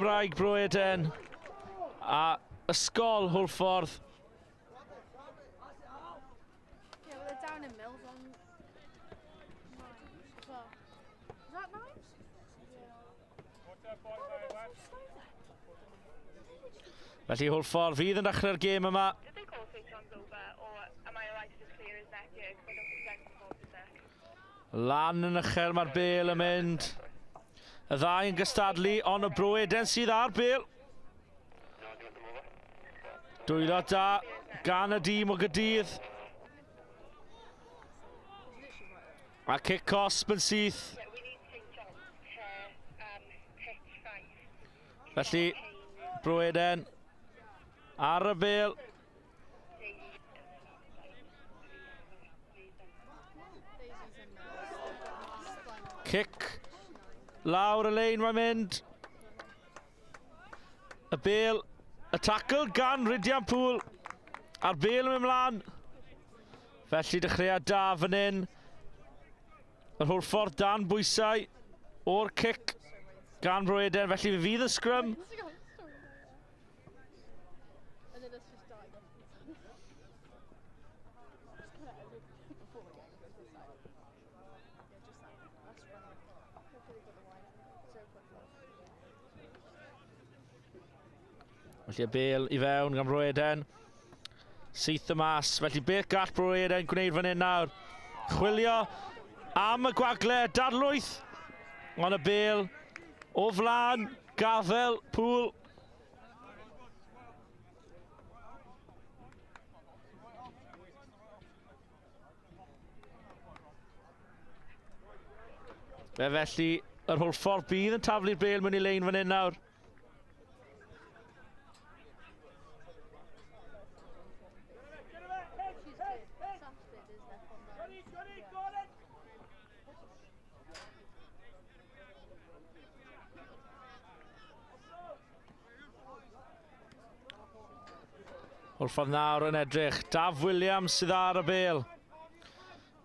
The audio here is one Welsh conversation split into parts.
Gymraeg Bro Eden a Ysgol Hwlffordd. Felly Hwlffordd fydd yn dechrau'r gêm yma. Lan yn uchel mae'r bel yn mynd. Y ddau yn gystadlu, ond y Bro Eden sydd ar bel. Dwylo da gan y dîm o Gydydd. A cic cosb yn syth. Felly, Bro Eden ar y bel. Cic lawr y lein mae'n mynd. Y bel, y tackle gan Rhydian Poole. A'r bel yn mynd mlaen. Felly dechreuad da fan hyn. Yr Hwlffordd dan bwysau o'r cic gan Bro Eden, felly fe fydd y sgrym. Felly y bel i fewn gan Bro Eden. Syth y mas. Felly beth gall Bro Eden gwneud fan hyn nawr? Chwilio am y gwagle. Darlwyth. Ond y bel o flan gafel Pŵl. Fe felly yr Hwlffordd bydd yn taflu'r bel mewn i lein fan hyn nawr. Hwlffordd nawr yn edrych. Daf Williams sydd ar y bel.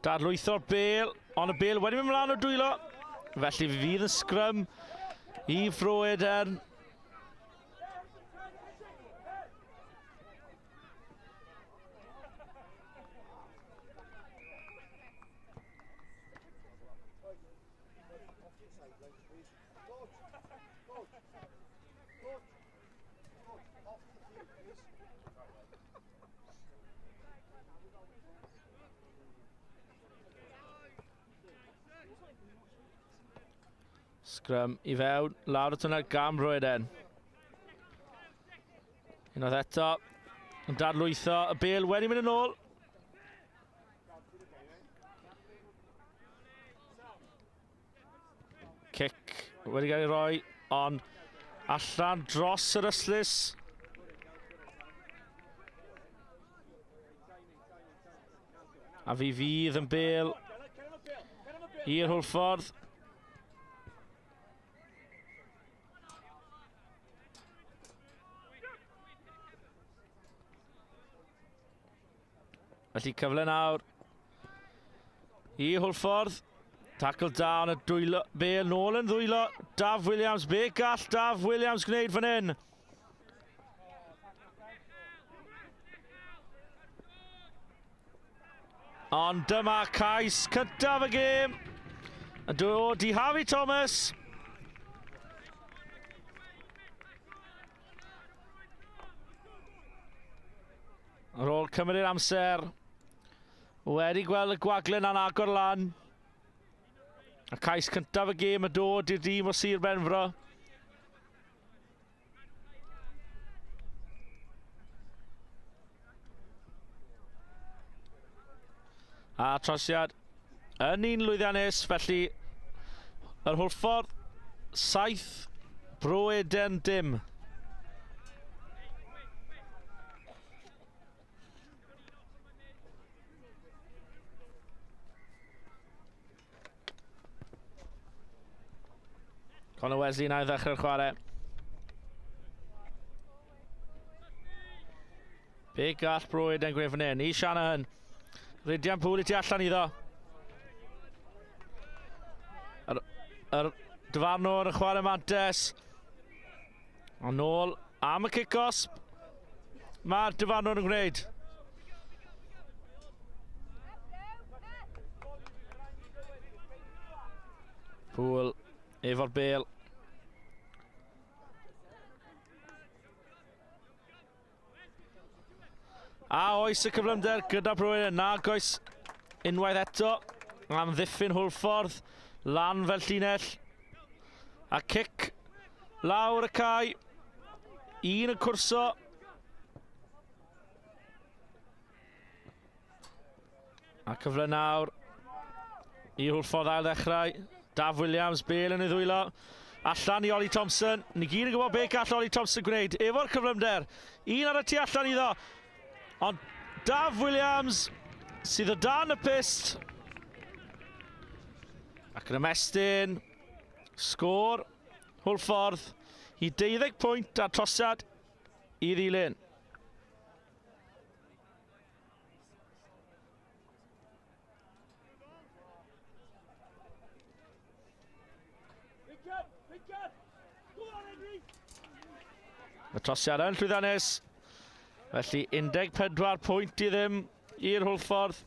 Dadlwytho'r bel, ond y bel wedi mynd mlaen o dwylo. Felly fydd yn sgrym i Fro Edern. Scrum i fewn, lawr y twnel gan Roeden. Unwaith eto, yn dadlwytho, y bel wedi mynd yn ôl. Cic wedi cael ei roi, ond allan dros yr ystlys. A fi fydd yn bel i'r Hwlffordd. Felly cyfle nawr i Hwlffordd. Tackle da yn y dwylo, be yn ôl yn ddwylo Daf Williams. Be gall Daf Williams gwneud fan hyn? Ond dyma cais cyntaf y gêm. Yn dod i Harvey Thomas. Ar ôl cymryd amser, wedi gweld y gwaglen a'n agor lan. A cais cyntaf y gêm yn dod i'r dîm o Sir Benfro. A trosiad yn un lwyddiannus, felly yr Hwlffordd 7, Bro Eden dim. Conor Wesley na i ddechrau'r chwarae. Be gall Bro Eden gwneud fan hyn? I Shanahan. Rhydian Pŵl i ti allan iddo. Yr, yr dyfarnwr yn chwarae mantes. Ond nôl am y cic-osb. Mae'r dyfarnwr yn gwneud. Pŵl efo'r bel. A oes y cyflymder gyda Brwyn? Nag oes unwaith eto. Am ddiffyn Hwlffordd. Lan fel llinell. A cic lawr y cae. Un yn cwrso. A cyfle nawr i Hwlffordd ail ddechrau. Daf Williams, bel yn ei ddwylo. Allan i Ollie Thompson. Ni gyd yn gwybod beth gall Ollie Thompson gwneud efo'r cyflymder. Un ar y tu allan iddo. Ond Daf Williams sydd o dan y pyst. Ac yn ymestyn sgôr Hwlffordd i 12 pwynt a trosiad i ddilyn. Y trosiad yn llwyddiannus. Felly 14 pwynt i ddim i'r Hwlffordd.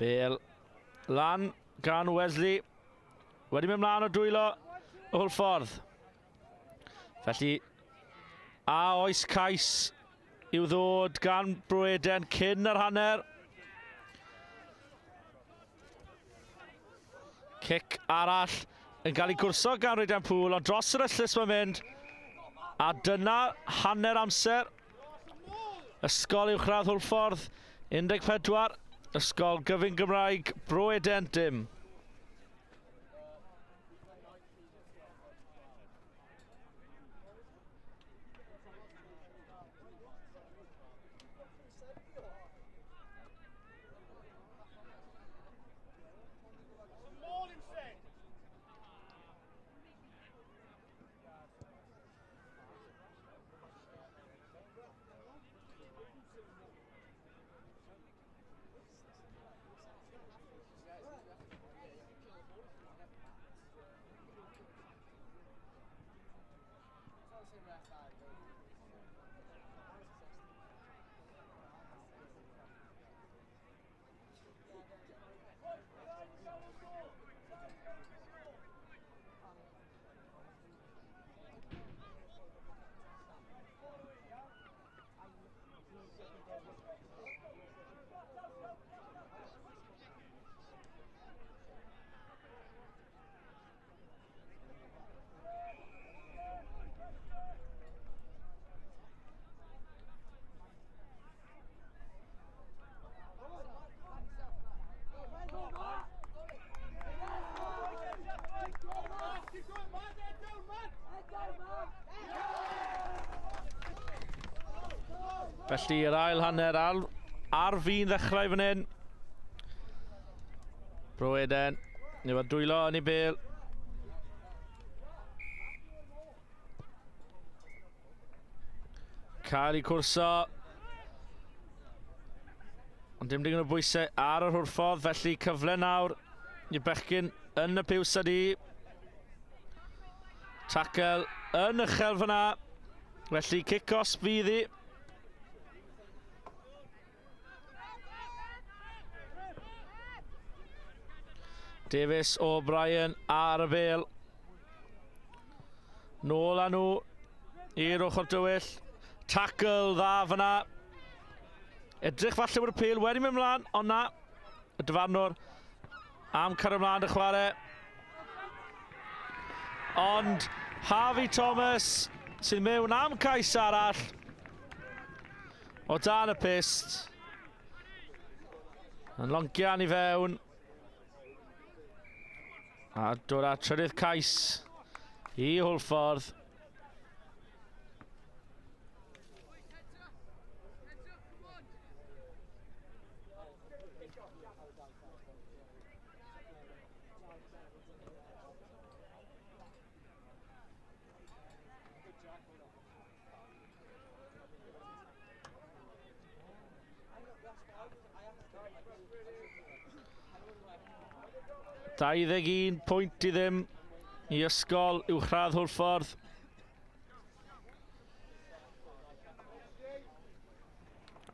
Bale lan gan Wesley. Wedi mynd mlaen o dwylo y Hwlffordd. Felly, a oes cais i'w ddod gan Broeden cyn yr hanner? Cic arall yn cael ei gwrso gan Rydan Poole, ond dros yr ystlys mae'n mynd. A dyna hanner amser. Ysgol Uwchradd Hwlffordd, 14. Ysgol Gyfun Gymraeg, Bro Eden, dim. Felly yr ail hanner ar, ar fin ddechrau fan hyn. Bro Eden, efo dwylo yn ei bel. Cael ei cwrso. Ond dim digon o bwysau ar yr hwrffordd, felly cyfle nawr i bechgyn yn y piws a di. Tackle yn uchel fyna. Felly cic-os fydd hi. Davis O'Brien ar y bel. Nôl â nhw i'r ochr dywyll. Tackle dda fyna. Edrych falle bod y pel wedi mynd mlaen, ond na. Y dyfarnwr am cario mlaen y chwarae. Ond Harvey Thomas sy'n mewn am cais arall o dan y pist. Yn loncian i fewn. A dod â trydydd cais i Hwlffordd. 21 pwynt i ddim i ysgol uwchradd Hwlffordd.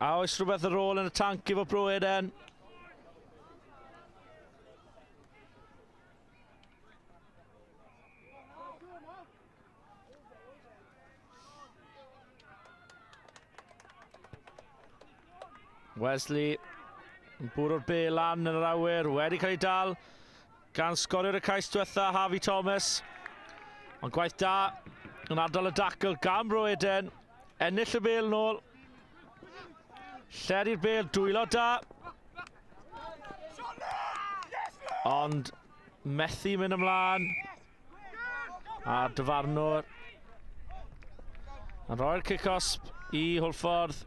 A oes rhywbeth ar ôl yn y tanc efo Bro Eden? Wesley yn bwrw'r bel lan yn yr awyr, wedi cael ei dal gan sgoriwr y cais diwetha, Harvey Thomas. Ond gwaith da yn ardal y dacl gan Bro Eden. Ennill y bel nôl. Lledu'r bel, dwylo da. Ond methu mynd ymlaen. A'r dyfarnwr yn rhoi'r cic-osb i Hwlffordd.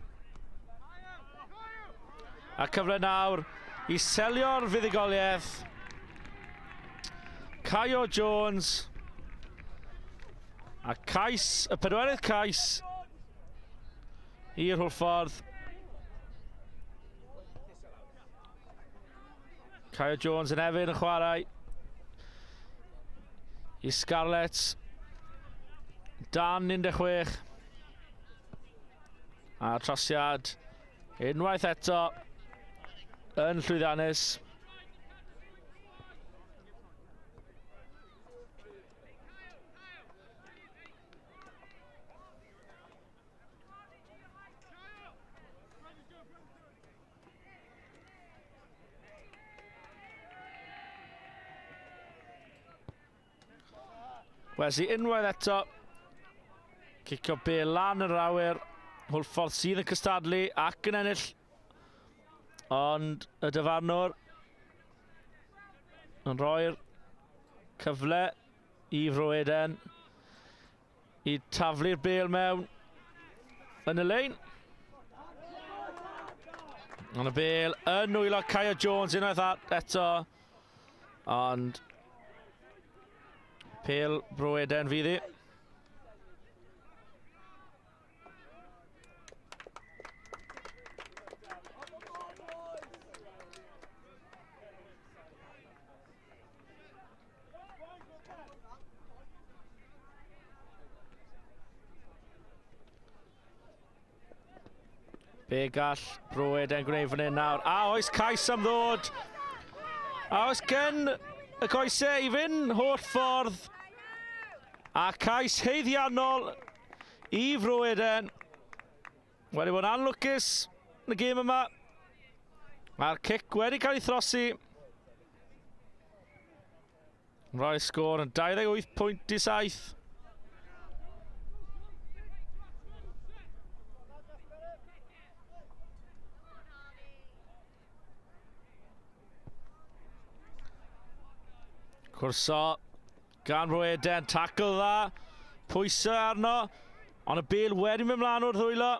A cyfle nawr i selio'r fuddugoliaeth. Caio Jones. A cais, y pedwerydd cais i'r Hwlffordd. Caio Jones yn hefyd yn chwarae i Scarlets. Dan 16. A trosiad unwaith eto yn llwyddiannus. Wesley unwaith eto. Cicio bel lan yr awyr. Hwlffordd sydd yn cystadlu ac yn ennill. Ond y dyfarnwr yn rhoi'r cyfle i Fro Eden i taflu'r bel mewn yn y lein. Ond y bel yn nwylo Caio Jones unwaith eto. Ond pel Bro Eden fydd hi. Be gall Bro Eden gwneud fan hyn nawr? A oes cais am ddod? A oes gen y coesau i fynd holl ffordd? A cais heiddiannol i Fro Eden. Wedi bod yn anlwcus yn y gêm yma. Mae'r cic wedi cael ei throsi. Rhoi sgôr yn 28.7. Cwrso gan Roeden, tackle dda, pwysau arno, ond y bel wedi mynd mlaen o'r ddwylo.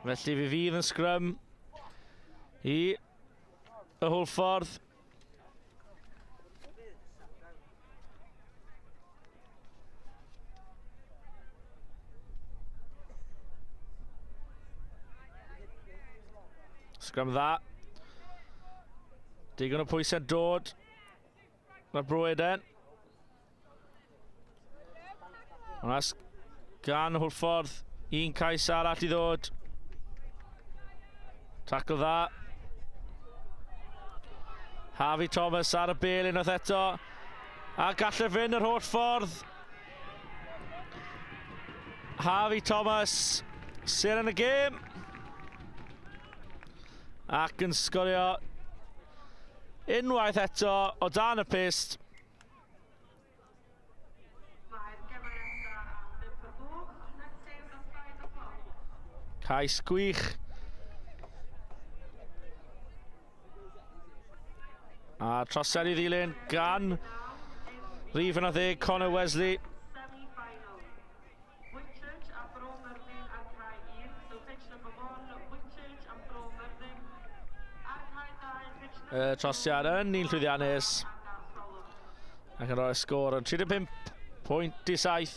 Felly fi fydd yn sgrym i y Hwlffordd. Sgrym dda. Digon o pwysau'n dod. Mae'r Bro Eden. Ond gan Hwlffordd un cais arall i ddod. Tackle dda. Harvey Thomas ar y bel unwaith eto. A gallai fynd yr holl ffordd. Harvey Thomas, seren y gêm. Ac yn sgorio unwaith eto o dan y pyst. Cais gwych. A trosiad i ddilyn gan rhif yna ddeg, Connor Wesley. Y trosiad yn un llwyddiannus. Ac yn rhoi'r sgôr yn 35.7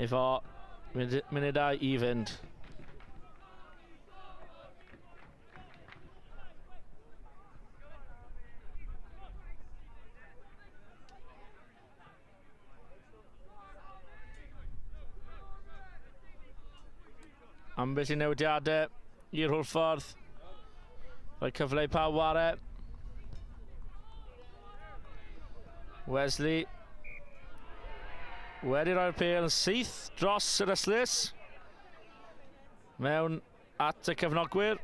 efo munudau i fynd. Ambell i newidiadau i'r Hwlffordd. Rhoi cyfle i pawb ware. Wesley wedi rhoi'r pêl yn syth dros yr ystlys. Mewn at y cefnogwyr.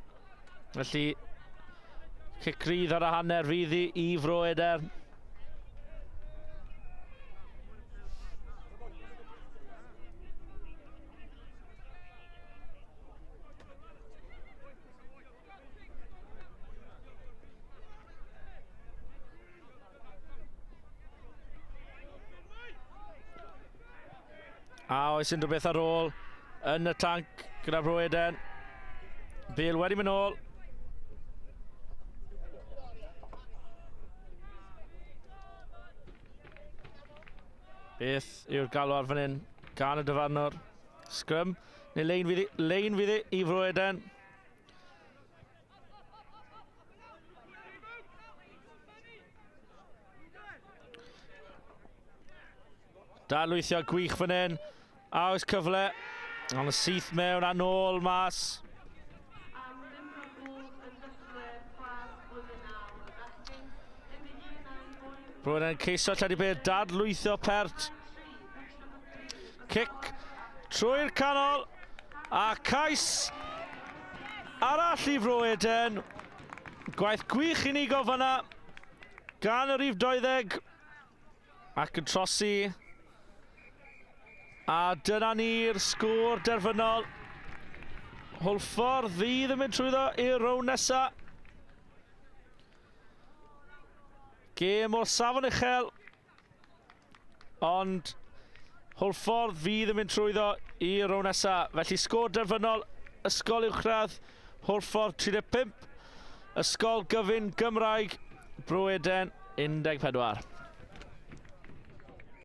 Felly, cic rydd ar y hanner fydd i i Fro Edern. A oes unrhyw beth ar ôl yn y tanc gyda Bro Eden. Bale wedi mynd ôl. Beth yw'r galw ar fan hyn gan y dyfarnwr? Scrum neu lein fydd i, lein fydd i, i Fro Eden. Darlwythio gwych fan hyn. A oes cyfle. Ond y syth mewn a nôl mas. Roedd e'n ceisio lledu beth dadlwythio pert. Cic trwy'r canol a cais arall i Fro Eden. Gwaith gwych unigol fyna gan y rhif 20 ac yn trosi. A dyna ni'r sgôr derfynol. Hwlffordd fydd yn mynd trwyddo i'r rown nesa. Gêm o'r safon uchel. Ond Hwlffordd fydd yn mynd trwyddo i'r rown nesa. Felly sgôr derfynol Ysgol Uwchradd Hwlffordd 35, Ysgol Gyfun Gymraeg Bro Eden 14.